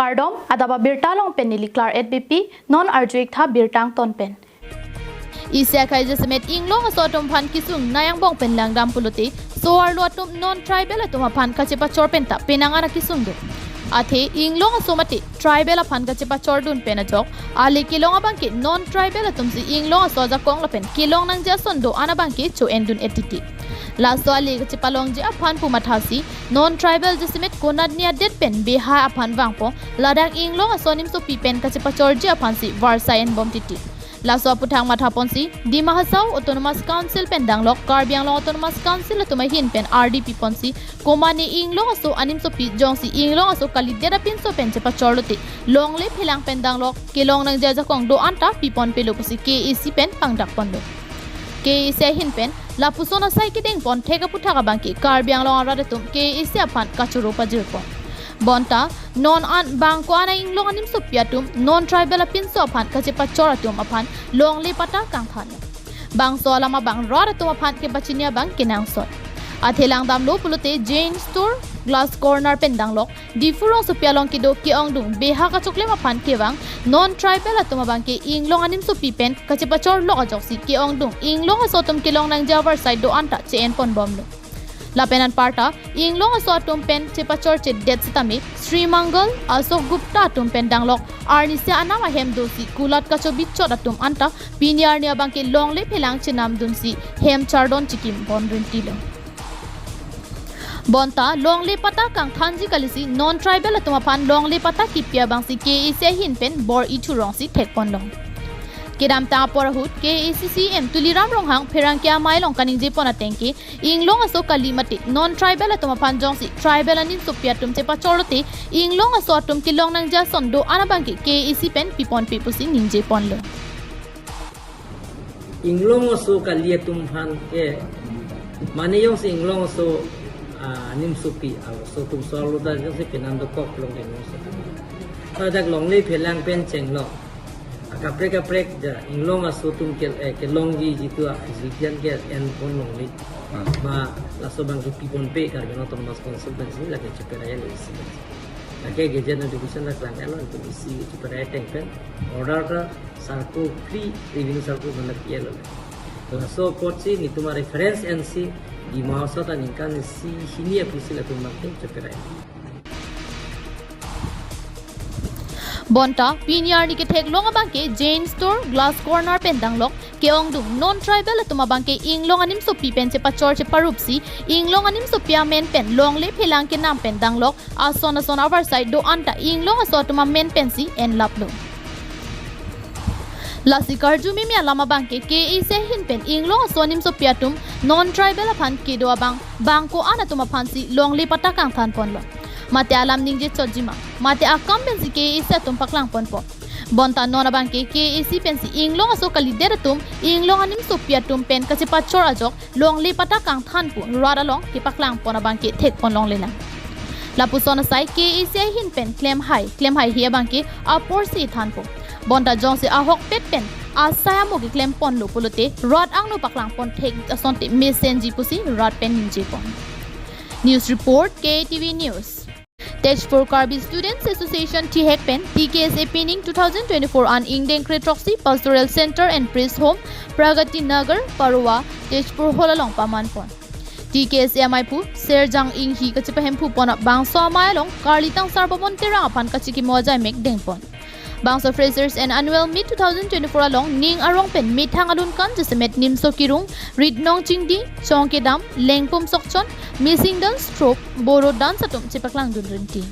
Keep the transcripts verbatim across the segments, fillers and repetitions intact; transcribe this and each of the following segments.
Kardom, adap abirta along pen neli Klar et B P, non arju-ik tha birta angton pen. Isi akhai jasemet inglong aso atum aphan kesung nai angbong pen langdam pulote, so-arlo atum non-tribal atum aphan kachepachor pen ta penang ara kesung do. Athe inglong aso mate tribal aphan kachepachordun pen ajok, ale kelong abangke non-tribal atumsi inglong aso ajakong lapen kelong nangji ason do-an abangke cho-endun-et titi. Laso ale kachepalongji aphan pu mathasi, non-tribal jasemet konatne adet pen behai aphan vangpo, ladak inglong aso animsopi pen kachepachorji aphansi varsai enbom titi. Laso aputhak mathaponsi, Dima Hasao Autonomous Council pen danglok, Karbi Anglong Autonomous Council atum ahin pen ardi piponsi, komane inglong aso animsopi jongsi inglong aso kalidet apinso pen chepachorlote, longle phelang pen danglok, kelong nangji ajakong do-an ta piponpelo pusi K A A C pen pangdakponlo. K A A C ahin pen lapuson asai kedengpon thek aputhak abangke Karbi Anglong arat atum K A A C aphan kachoro pajirpon. Bonta non an bang ko-an inglong animsopi atum non-tribal apinso aphan kachepachor atum aphan longle patta kangthan. Bangso alam abang rat atum aphan kepachini abang kenangsot. Athe langdamlo pulote Jain Store, Glass Corner pen danglok, Diphu rongsopi along kedo ke-ongdung behak achoklem aphan kevang non-tribal atum abangke inglong animsopi pen kachepachorlok ajoksi ke-ongdung inglong aso atum kelong nangji avarsai do-an ta che-enponbomlo. Lapen anparta inglong aso atum pen chepachorchedet setame Sri Mangal, Ashok Gupta atum pen danglok arnisi anam ahem dosi kulat kachobichot atum anta pini arni abangke longle phelang chenamdunsi hem chardon chikimpon rintilo. Bonta longle patta kangthanji kalisi non-tribal atum aphan longle patta kipi abangsi K A A C ahin pen bor-i thurongsi thekponlong. Kedamtang apor ahut K A A C C E M Tuliram Ronghang pherangke amei along kaningjepon atengke, inglong aso kali mate non-tribal atum aphan jongsi tribal animsopi atum chepachorlote, inglong aso atum kelong nangji ason do-an abangke K A A C pen piponpe pusi ningjeponlo. Inglong aso kali atum aphan ke, mane jongsi inglong aso, ah, animsopi, ah, aso atum so-arlo ta jongsi penang dokok long inglong aso atum. Ladak longle phelang pen chenglok. Akaprek kaprek ja inglong aso atum ke, eh, kelongji jitu a physical ke enpon longle. Hmm. Ma laso abangke piponpe Karbi Anglong Autonomous Council pensi lake cheperai lo isi. Lake Gazette notification la klanglo, itum isi cheperai ateng pen order ta circle three, revenue circle mana pielo. To laso apotsi netum a-reference ensi Dima Hasao ta ningkan isi hini aphusi latum abangke cheperai. Bonta pini arni ketheklong abangke Jain Store, Glass Corner pen danglok, ke-ongdung non-tribal atum abangke inglong animsopi pen chepachor cheparupsi, inglong animsopi amen pen longle phelang kenam pen danglok, ason ason avarsai do-an ta inglong aso atum amen pensi enlaplo. Lasi karju mimi alam abangke K A A C ahin pen inglong aso animsopi atum non-tribal aphan kedo abang bang ko-an atum aphansi longle patta kangthanponlo. Mate alam ningje chotjima, mate akam pensi K A A C atum paklangponpo. Bonta non abangke K A A C pensi inglong aso kalidet atum, inglong animsopi atum pen kachepachor ajok longle patta kangthan pu rat along kepaklangpon abangke thekponlonglelang. Lapuson asai K A A C ahin pen klemhai, klemhaihe abangke aporsi thanpo. Bonta jongsi ahokpet pen asai amo keklemponlo pulote rat angno paklangpon thek asonte mesenji pusi rat pen ningjepon. News report, K T V News. Tezpur Karbi Students Association thihek pen T K S A pining two thousand twenty-four an ingdeng kre throksi Pastoral Center and Priest Home, Pragati Nagar, Parua, Tezpur Hall along pamanpon. T K S A amaiphu Serjang Inghi kachepahemphu pon abangso amei along karlitang Sarbamon Terang aphan kachikimo ajaimek dengpon. Bangso Freshers and Annual Meet two thousand twenty-four along ning arong pen methang alun kan jasemet Nimso Kirung, Ritnong Chingdi, Chong Kedam, Lengpum Sokchon, Missing Dance Troupe, Boro Dance atum chepaklangdun rinti.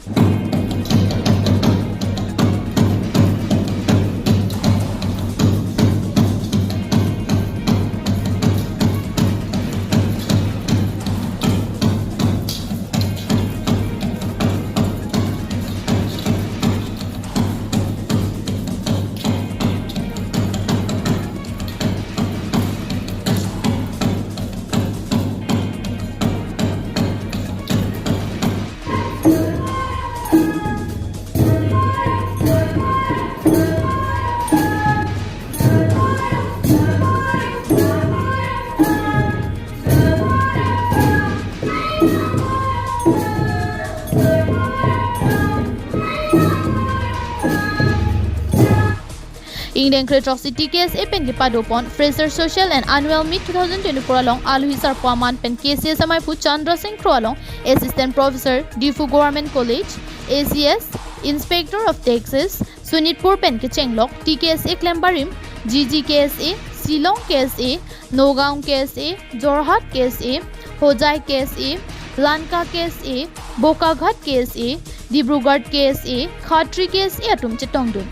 Ingdeng kre throksi T K S A pen kepadopon Fresher Social and Annual Meet two thousand twenty-four along alohi sarpo aman pen K C S A maiphu Chandra Singh Kro along Assistant Professor, Diphu Government College, A C S, Inspector of Taxes, Sonitpur pen kechenglok T K S A klembarim, G G K S A, Shillong K S A, Nagaon K S A, Jorhat K S A, Hojai K S A, Lanka K S A, Bokaghat K S A, Dibrugarh K S A, Khatri K S A atum chetongdun.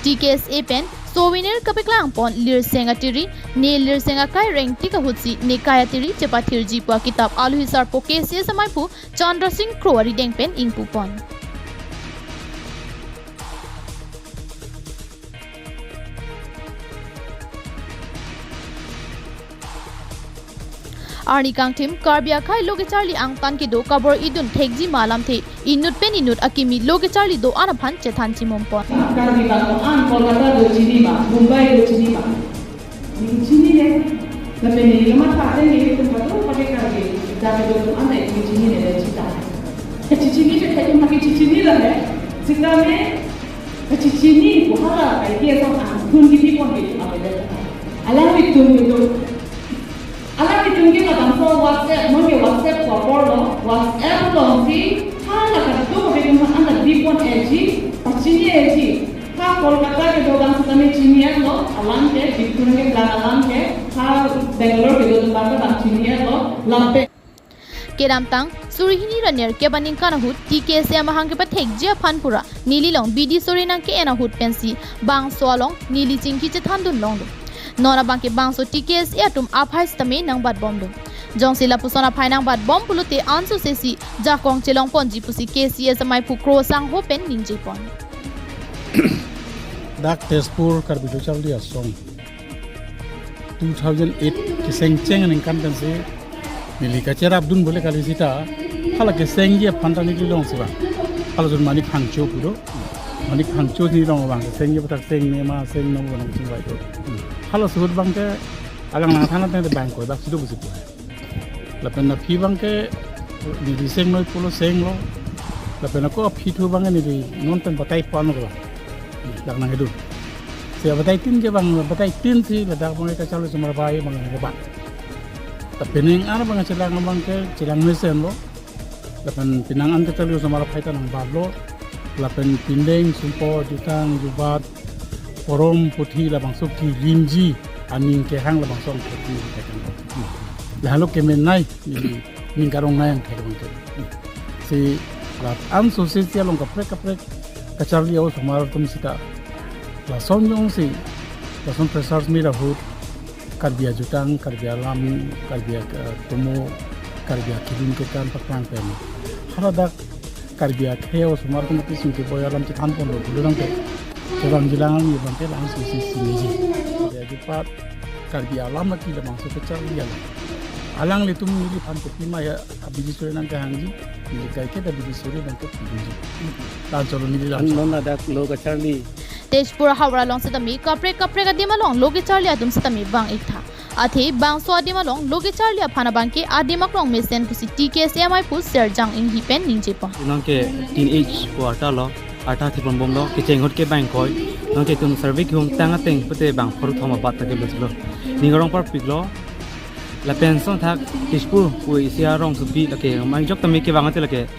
T K S A pen souvenir kapeklangpon Lirseng Atiri, ne Lirseng akai rengtik ahutsi ne kai atiri chepathirji pu akitap alohi sarpo K C S A maiphu Chandra Singh Kro arideng pen ingpupon. Arni kangthim Karbi akhei lo kecharli angtan kedo kabor-idun thekji ma alamthe inut pen inut akimi lo kecharli do-an aphan chethan chimumpon. Karbi bang an Kolkata do chini ma, Mumbai do chini ma. Neli chinine. Lapen neli lama tha ateng nelitum kadokave Karbi akhei kedo atum an neli chinine le chita. Kachechinine, kachechinine la he. Sitame kachechini pu hala kaike asong angthun kiti pon ke avele. Alanglitum itum. Alanglitum ke labangso WhatsApp, mo ke WhatsApp ko apor lo, WhatsApp alongsi hala kadokave atum an ta bipon eji, pachini eji. Ha Kolkata kedo abang sitame chini-etlo, alam ke, Diphu nangkeplang alam ke, ha Bangalore kedo atum abang ta chini-etlo, lapen kedamtang, suri hini ra nerkep aningkan ahut, T K S A amahang kepathekji aphan pura, neli along bidi sore nangke-en ahut pensi, bangso along, neli chingki chethandun longlo. Non abangke bangso T K S A atum aphai sitame nangbatbomlo. Jongsi lapuson aphai nangbatbom pulote ansose si, jakong chelongponji pusi K C S A maiphu Kro sangho pen ningjepon. Dak Tezpur Karbi Lo Charli Asong two thousand eight kesengcheng aningkan pensi neli kacherapdun bole kali sita, hala kesengji aphan ta neli longsi ba. Hala jun Manik Phangcho pudo. Manik Phangcho ni long abang kesengji aphan ta seng ne ma seng nong abang sing bai do. Hala suhut abangke alang nangthan ateng bang ko dak sido pusi pu. Lapen aphi abangke neli seng noi pulo senglo. Lapen ako aphi thu abangke neli non pen batai pon ko. Dak nangkedun. Si abataitin ke abang, bataitin si ladak abangke kacharli osomar aphai abang ke ba. Lapen ning an abang chelang abangke chelang mesenlo. Lapen penang an kacharli osomar aphai ta nangbatlo. Lapen pindeng, sumpo, jutang, jubat, porom, puthi labangso kirimji aning kehang labangso angthek ni kehang. Lahelo kemenei neli ning karong nai angthek abangke. Si la ansose si along kaprek kaprek kacharli osomar atum sita lason jongsi, lason freshers meet ahut Karbi ajutang, Karbi alam, Karbi atomo, Karbi akedun akekan paklang pen. Hala dak Karbi akhei osomar atum aphi sungke boy alam chethanponlo pulo nangke. Kevangji lang ami abangke langsose si meji. Karbi ajupat, Karbi alam lake labangso kacharli alam. Alanglitum neliphan kopima ya abidi sore nangkehangji, neli kaike ta abidi sore nangkepidunji. Lancholo neli lancholo. Non ladak lo kacharli. Tezpur Howrah along sitame kaprek kaprek adim along lo kecharli atum sitame vang-iktha. Athe bangso adim along lo kecharli aphan abangke adim aklong mesen pusi T K S A maiphu Serjang Inghi pen ningjepon. Nonke teenage pu arta lo, arta thipon bomlo, kecheng ahut ke bang koi, nonke itum survey kihum tang ateng pute bang pharo thom abat ta ke beslo. Ning arong parpiklo, lapen songthak Tezpur pu isi arongsopi lake, mang jok tame kevang ate lake,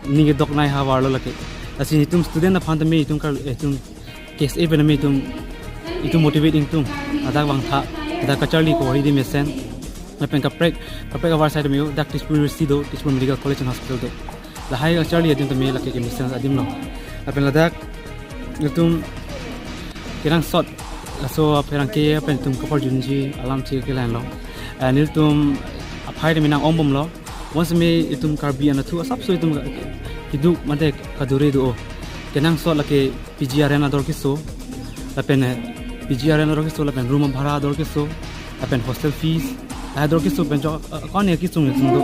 ning kedok nai havar lo lake. Lasi itum student aphan tame itum kar, eh, itum K S A pen tame itum, itum motivate ingtung. Ladak vangtha, ladak kacharli kori di mesen. Lapen kaprek, kaprek avar side tame dak Tezpur University do, Tezpur Medical College and Hospital do. Lahai kacharli adim tame lake kemesen adim lo. Lapen ladak itum kenangsot, laso apherangke pen itum kaparjunji alam cheklang lo. Eh, nelitum aphai tame nang-ongbomlo. Bonsitame itum Karbi anatthu asapso itum keduk mate kadure do. Kenangsot lake P G R N ador keso, lapen, eh, P G R N ador keso, lapen room abhara ador keso, lapen hostel fees, ador keso pen jok, eh, kone kesung kesung do.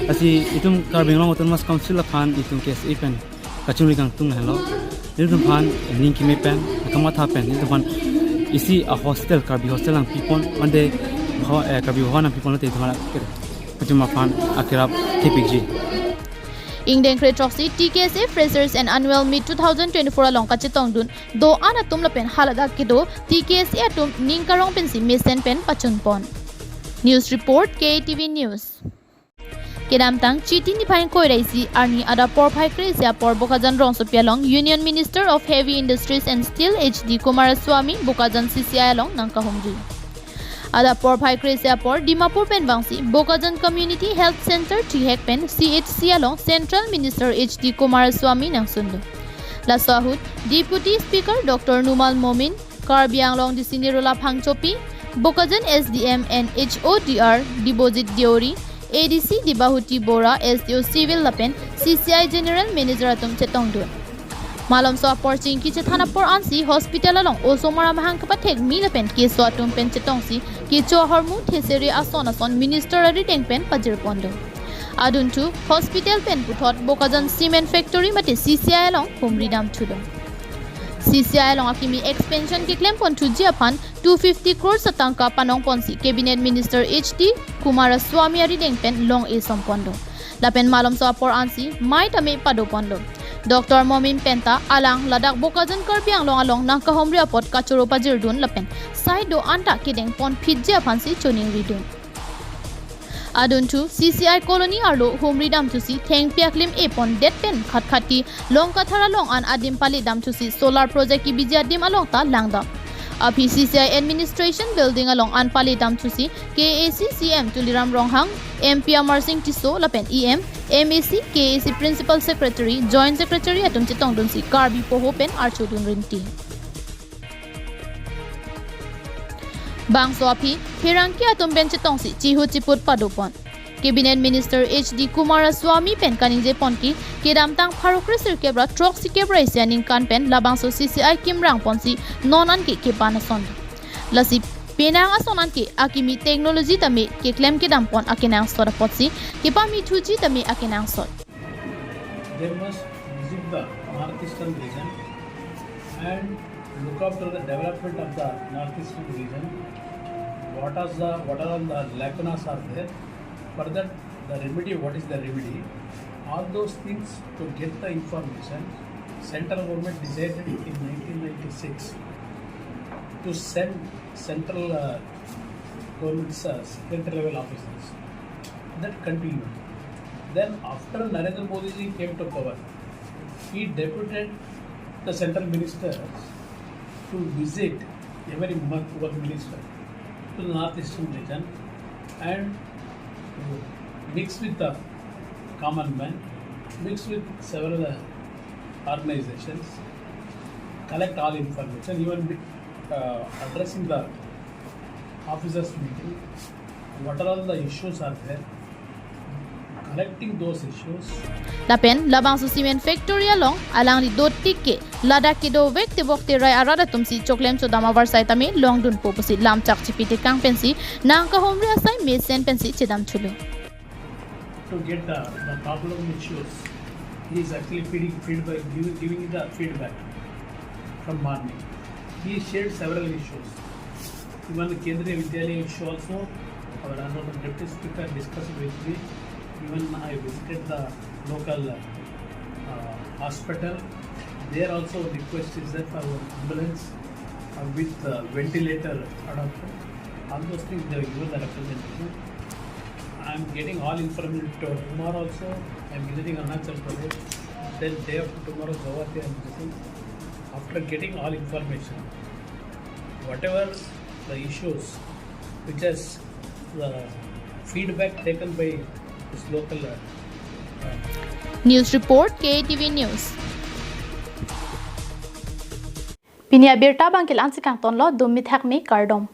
Lasi itum Karbi Anglong Autonomous Council aphan itum K S A pen kachingri kangtung lahenlo. Nelitum aphan ning keme pen, kamatha pen, nelitum aphan isi ahostel, Karbi hostel nangpipon, mande ho, eh, Karbi hostel nangpipon lote itum aphan ke, itum aphan akerap kepikji. Ingdeng kre throksi T K S A Freshers and Annual Meet two thousand twenty-four along kachetongdun do-an atum lapen haladak kedo T K S A atum ning karong pensi mesen pen pachunpon. News report, K A T V News. Kedamtang Chiti niphai ingkoi ra isi arni adap porphai kre-isi apor Bokajan rongsopi along Union Minister of Heavy Industries and Steel H D Kumaraswamy Bokajan C C I along nangkahumri. Adap porphai kre-isi apor Dimapur pen vangsi Bokajan Community Health Center thihek pen C H C along Central Minister H D Kumaraswamy nangsundo. Laso ahut Deputy Speaker Doctor Numal Momin, Karbi Anglong D C Nirola Phangchopi, Bokajan S D M and H O D R Dibojit Deori, A D C Debahuti Bora, S D O Civil lapen C C I General Manager atum chetongdun. Malomso apor chingki chethan apor ansi hospital along osomar amahang kepathek mi lapen keso atum pen chetongsi kecho ahormu thesere ason ason minister arideng pen pajirpondo. Adunthu hospital pen puthot Bokajan Cement Factory mate C C I along humri damthulo. C C I along akimi expansion keklem ponthuji aphan two fifty crores atangka panong ponsi Cabinet Minister H D Kumaraswamy arideng pen long-e sompondo. Lapen malomso apor ansi mai tame padopondo. Doctor Momin penta alang ladak Bokajan Karbi Anglong along nangkahumri apot kachoro pajirdun lapen sai do-an ta kedeng ponphitji aphansi choningridun. Adunthu C C I colony arlo humri damthusi thengpi aklim e pondet pen khatkhati Longkathar along an adim pali damthusi solar project kebiji adim along ta langdam. Aphi C C I administration building along an pali damthusi K A A C C M Tuliram Ronghang, M P Amarsing Tisso lapen E M, M A C, K A A C Principal Secretary, Joint Secretary atum chetongdunsi Karbi Poho pen archodun rinti. Bangso aphi pherangke atum pen chetongsi chihu chiput padopon. Cabinet Minister H D Kumaraswamy pen kaningjepon ke kedamtang pharo kre sirkep ra throksi kep ra isi aningkan pen labangso C C I kimrang ponsi non anke kepan ason. Lasi penang ason anke akimi technology tame keklem kedampon akenangsot apotsi kepamithuji tame akenangsot. They must visit the North Eastern region and look after the development of the North Eastern region. What are the, what are all the lacunas are there? For that, the remedy, what is the remedy? All those things to get the information. Central government decided in nineteen ninety-six to send central, uh, government's, uh, second level officers. That continued. Then after Narendra Modi ji came to power, he deputed the central ministers to visit every month, one minister, to the northeastern region and to mix with the common man, mix with several, uh, organizations, collect all information, even, uh, addressing the officers meeting, what are all the issues are there, collecting those issues. Lapen labangso cement factory along alangli dotik ke ladak kedovek tebok terai arat atumsi choklem chodam avarsai tame longdunpo pusi lamchak chipi tekang pensi nangkahumri asai mesen pensi chedamthulo. To get the, the problem issues, he is actually feeding, feedback, giving, giving the feedback from morning. He shared several issues. Even the Kendriya Vidyalaya issue also, our honorable deputy speaker discussed with me. Even I visited the local, uh, hospital. There also request is there for ambulance, uh, with, uh, ventilator adoption. All those things they have given the representation. I am getting all information to-, tomorrow also. I am visiting Arunachal Pradesh. Then day after tomorrow Guwahati I am visiting. After getting all information, whatever the issues which has the feedback taken by this local, uh, uh, News report, K A T V News. Pini abirta abangke la-ansi kangtonlo, dum mithak me kardom.